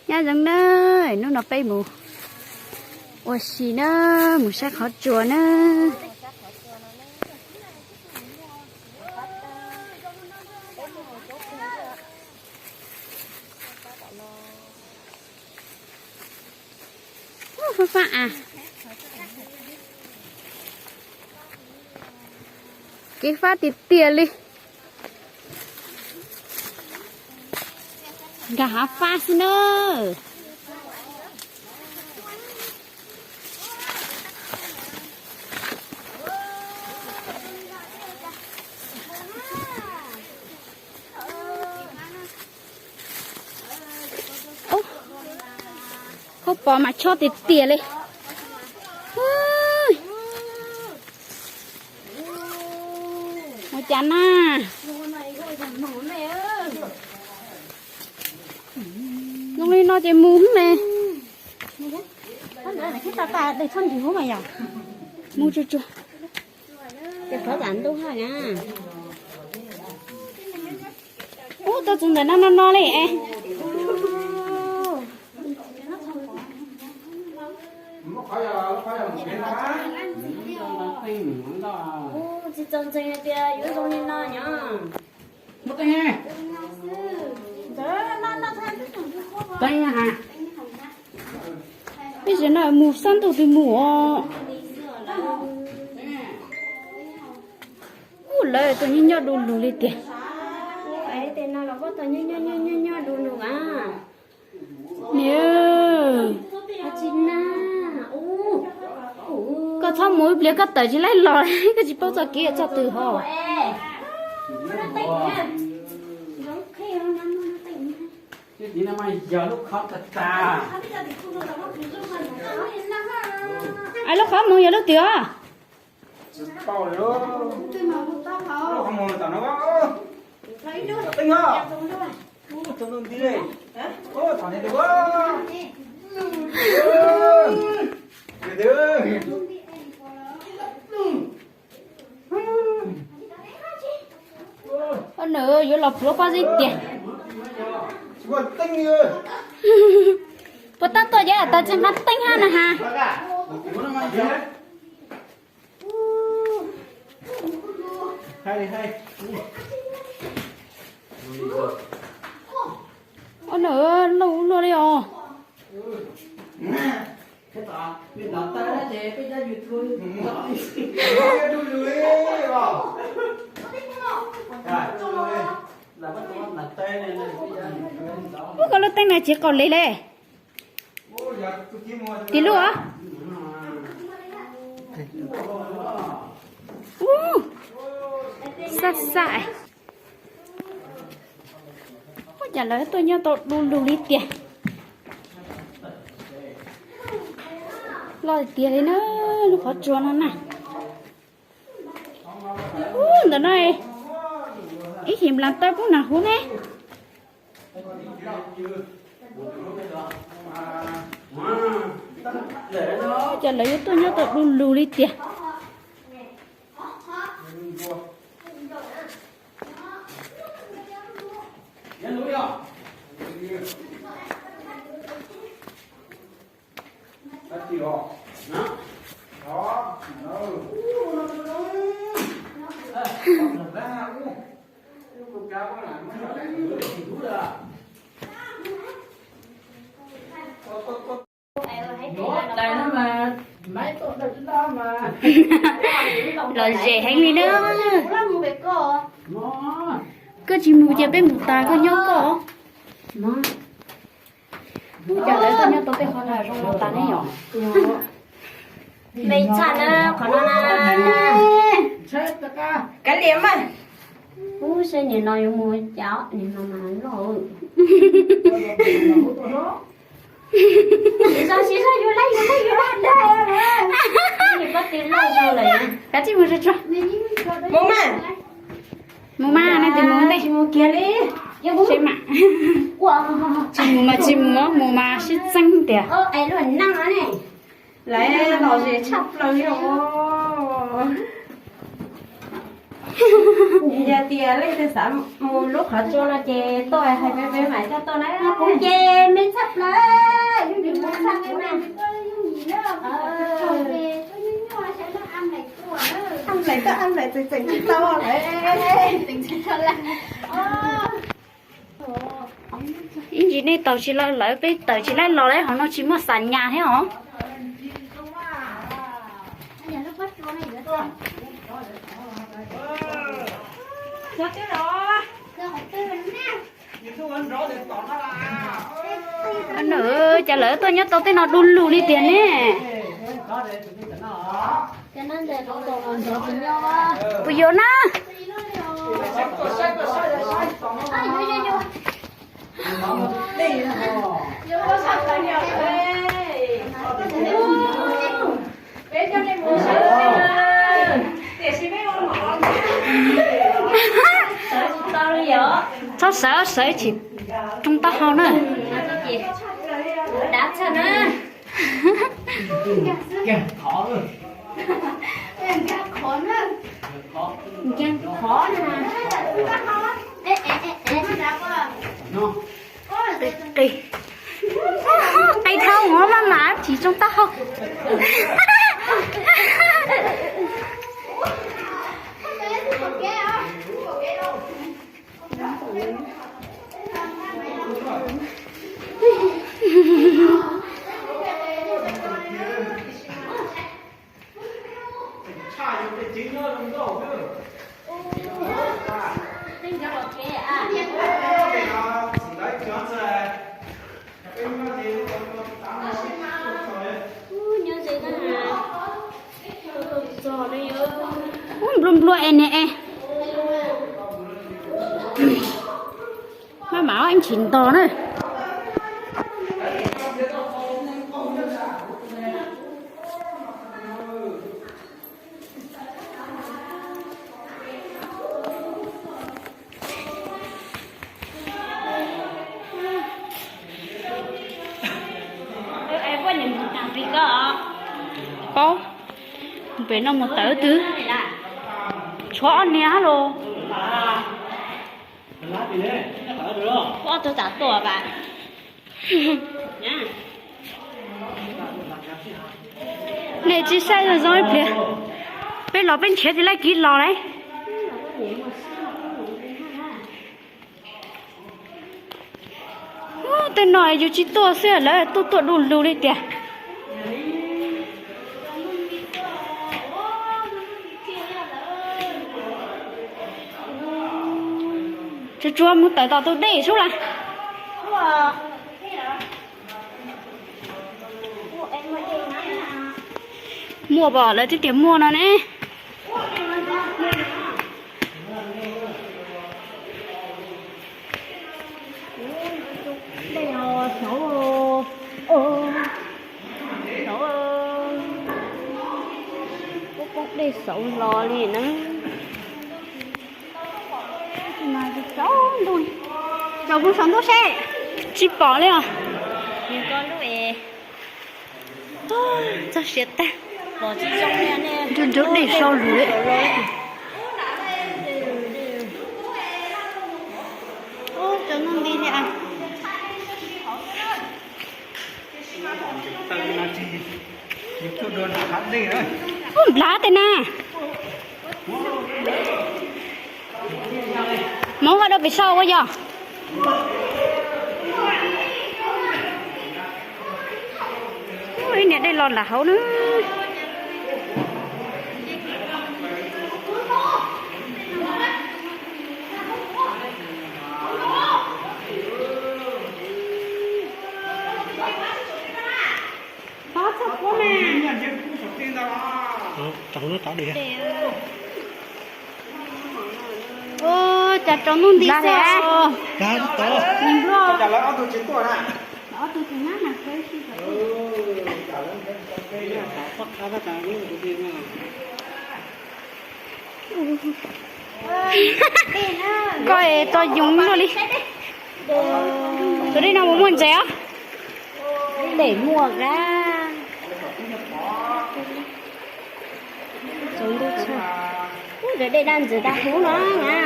Nyob zoo na, hnub no peb mus ua si na, mus saib qhov tsua na. Fab fab a, kev fab tiag tiag li. Nkag hav fab xwb na. Khaub pos mas chob tiag tiag li. Ua cas na? Zoo li no ces mus me. Mus tsuag tsuag. Ub, tau txog ntawm no no no li es. Tsis txaus ntseeg hais tias yuav zoo li no nyob. Peb zaum no mus sab ntuj twg mus os? Ub, lawv tuaj nyob nyob du lug li tiag. Nyob nyob nyob nyob du lug a. Niam, koj txhob mus ib pliag koj tawm tsis laib los, koj tsis paub txoj kev txoj twg hos. Lub qhov mus yog lub twg os? Nws yuav los pluav pob zeb tiag. Puas tab tuaj ces tas tsis nqa teeb hab na has. Ua nws lauj luaj li os. Ub, koj lub teeb no tsis qaug li le. Tim lub os. Ub, xab xab. Ua cas lawv tuaj nyob tau du lug li tiag. Loj tiag li na, lub qhov tsua no na. Ub, ntawm no ib him nplas tawb pub nag hub ne. Ua cas lawv yuav tuaj nyob tau du lug li tiag. Lom zem heev li na. Koj tsis mus ces peb mus tas koj nyob koj. Ub, cas lawv tuaj nyob tau tej qhov no zoo no tas ne yom. Me txhaj na, qhov no na. Kav liam mas. Ub, saib nim no yuav mus cas, nim no mas loj. Zoo siab zoo yus laij yus laij yus laij ntag. Kav tsij mus tsuag tsuag. Mus mas. Mus mas, nej twb mus ntej. Tsis mus kiag li. Tsis mas, tsis mus mas tsis mus, mus mas sib txeeb tiag. Lawv lom zem tshaj plaws li os. Yog tias leej twg xav mus lub qhov tsua no ces tuaj hais peb, peb mam coj tuaj na. Kuv ces me tshaj plaws, yooj yim tshaj plaws. Ab lais tuaj ab lais tseem tseem tsis tau lawm. Ib ntsis nej tau tsis los lawm, peb tawm tsis laib los lawm, hauv no tsis muaj xa nyas thiab os. Cas lawv tuaj nyob tau tej no du lug li tiag ne. Puas yuav na? Txhob sawv, sawv tsis rooj taub hau na. Qis, qis dhau ua maj mam tsis rooj taub hau. Ub, nplua nplua es ne es. Maj mam ib ntsis nto na. Paub, pem no mus tawm twg? Tshuav ob niag los. Ob tug tam tuaj vas. Nej tsis saib zoo zoo ib pliag, peb los peb nrhiav tsis laib kiv los lauj. Ub, tej no yus tsis tuaj xwb lawv tuaj tuaj du lug li tiag. Tsuas tsuas mus tawm tom tus dej sub las. Muaj pom lawv twb tias muaj no ne. Dej no xauv, xauv, poob poob dej xauv hlo li na. Tsaus ntuj, tsaus ntuj seb. Tsis pom li os. Txog siav tag. Nrub nrub dej sau lus li. Tsaus ntuj nti li. Ub, nplhav tej na. Muab vaj dua pem saum ua yog. Ib niam dej los nram hauv na. Ua cas tsaus ntuj nti xwb. Koj es tso yoov luaj li. Tus dej no puas muaj ntses os? Tej muaj a. Tsaus ntuj tshaj. Dej daj ntxwv tag hub no na.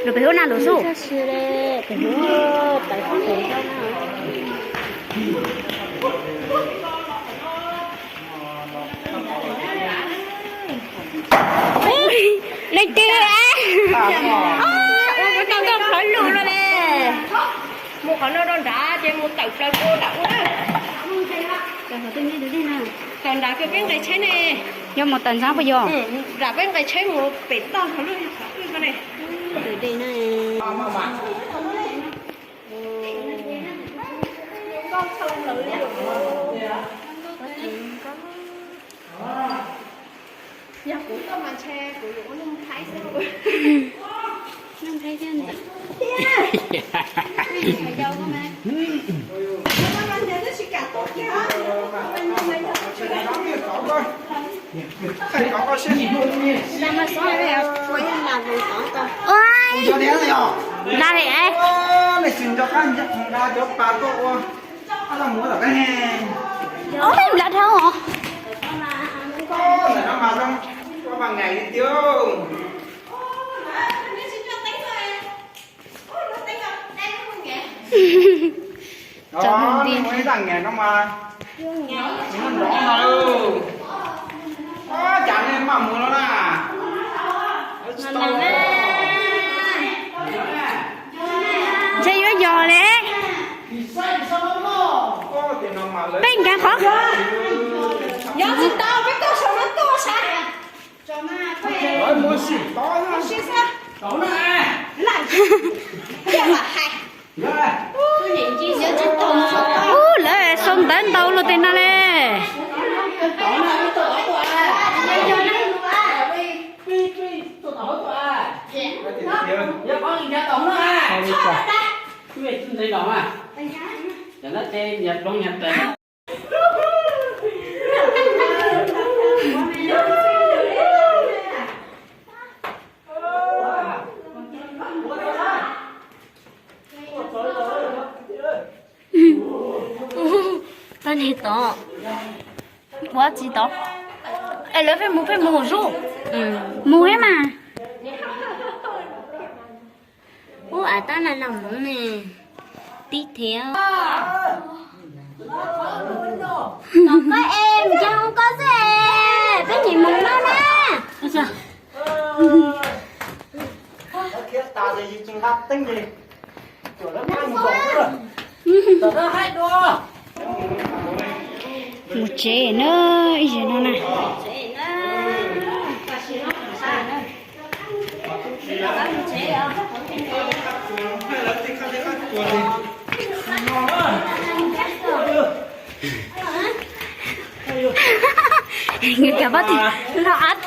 Lus pem hub na lus xub. Pem hub tawm hub pem hub na. Leej twg ua kuv tau nkauj qhov lus no ne. Mus qhov no rau nrad ces mus tawm plaws rau nram ub na. Tawm nrad kws peb nqes tsheb ne. Yuav mus tawm ntxhab puas yog? Nram peb nqes tsheb mus pem toj qhov lub qhov wb ko ne. Yog kuv tuaj mas ntshe kuv yuav ua neeg Thaib xwb. Neeg Thaib thiab ntag. Ua, dag li es. Ua, lawv dhau os. Cov nus nti. Ntshe yuav yog li. Peb nkag qhov. Yog tsis tau peb tuaj saum no tuaj sav. Ub, lawv sau ntawv ntau luaj tej no le. Pab niag tod, ua txiv tod. Es lawv pheej mus pheej mus hauv zub. Mus thiab mas. Ub, av tab na noj hmoov ne. Tib thiab. Tom koj es mus cog hoob koj xwb es peb nyiam mus no na. Mus tsev na, ib zaug no na. Nws cov pob tw los ab.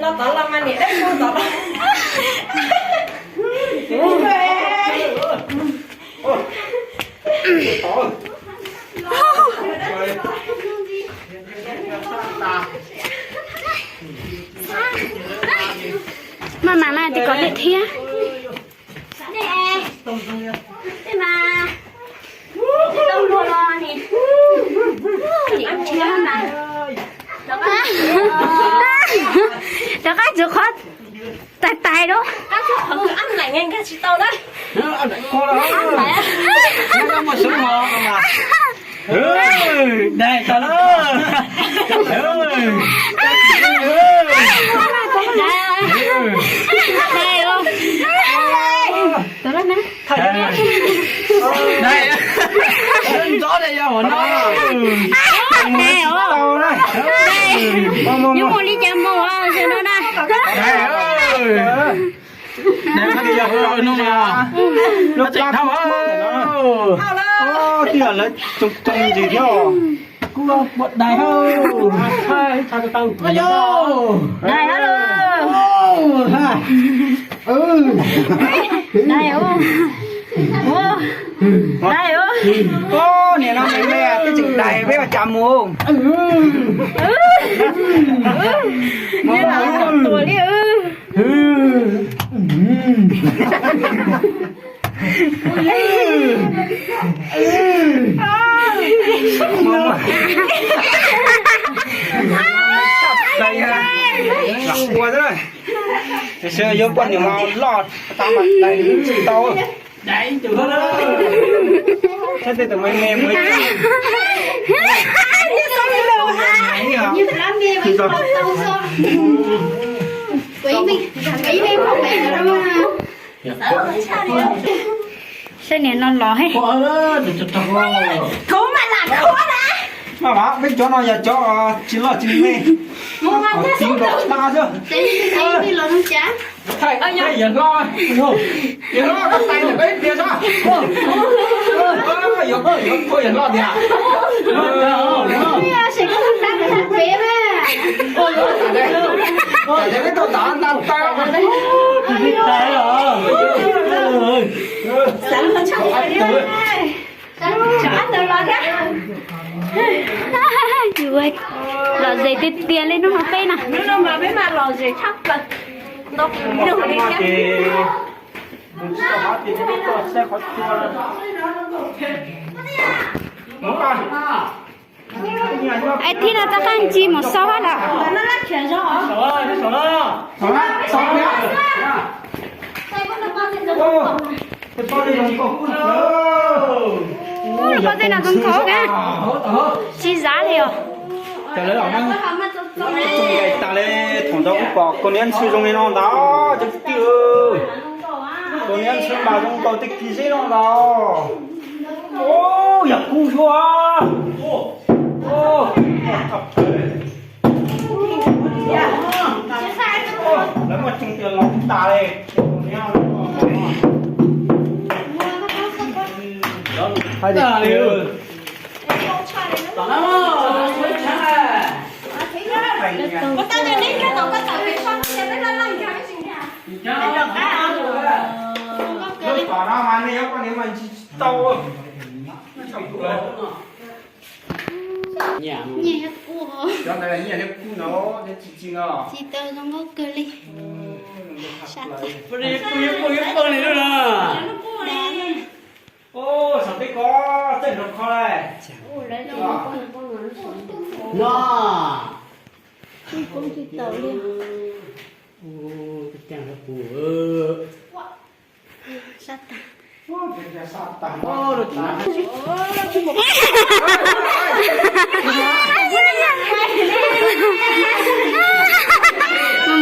Los tod los mas niam dab tod los. Maj mam na, tis kom dej thiab. Rov qab tsuas qhov tais tais lub. Dai tau lawm. Dai. Ntxov tias yog hua no. Dai os. Yuav mus li cas mus os, no na. Dai os. Dai os. Lub tseem dhau. Tij laug lawv tsoom tsoom ntsis thiab. Kuv ua dais hauj. Dais hauj. Dais hauj. Dais hauj. Niam no me me twb tseem dais peb ua cas mus. Mus tua li. Ua xwb, yuav poj niam mas loj tau mas dais tsis tau. Saib tej tus me me mus. Saib niam no los he. Kuv mas lam khuab na. Mas peb cov no yog cov tsis loj tsis me. Txiv nkaus tag xwb. Yawg hlob, yawg hlob, koj tais ntawm peb ib pliag soj. Yuav, yuav, yuav hlob tiag. Peb tau tas nta taw. Lom zem tiag tiag li hnub no peb na. Hnub no mas peb mas lom zem tshaj plaws. Ntau hnub li thiab. Es thib no rov qab ncig mus so hab lawm. Ub, lub pob zeb no zoo nkauj kawg, tsis zav li os. Thaum ntawd kuv pom kaus hniav ntxhw zoo li no ntag cov kwv tij. Kaus hniav ntxhw mas zoo nkaus tej kis zeb no ntag. Ub, yog kub yuav. Lawv muaj tseeb tias los tas li. Hais tias lub tom no mas nej nyob poj niam mas ntsis tsis tau. Nyiaj thiab kub, cov ntawd nyiaj thiab kub no, thiab tsis tsis no. Tsis tau zoo nkauj kawg li. Saum teb ko txawj nrov kho lawm. No. Sab tag. Mus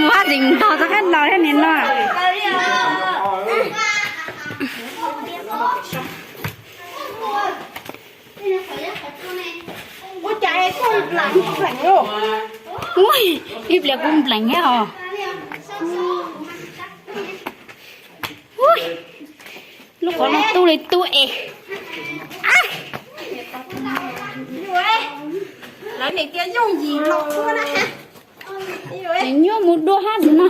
mus haj tseem ntog rov qab los thiab niam no. Ub, ib pliag kuv nplees thiab os. Ub, lub qhov no tu li tu es. Lawv nim tias yooj yim los ua na. Nyuaj mus dua hab ntawm no.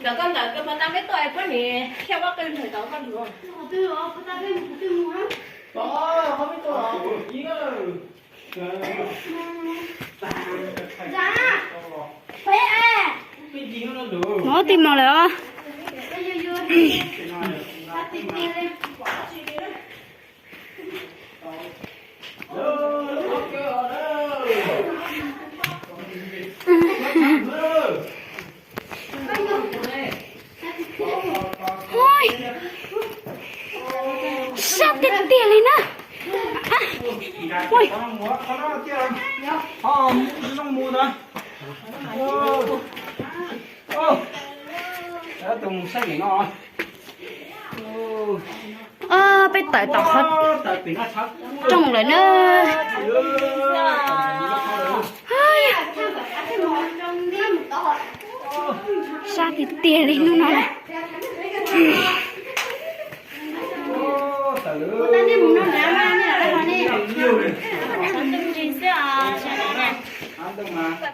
Ntawm koj ntawm koj puas tau peb tuaj es puab nim thiaj muab qw ntawm koj lus. Mus ob tij mos lawm os. Sab tiag tiag li na. Peb tawm tom qhov rooj lawm na. Sab tiag tiag li hnub no.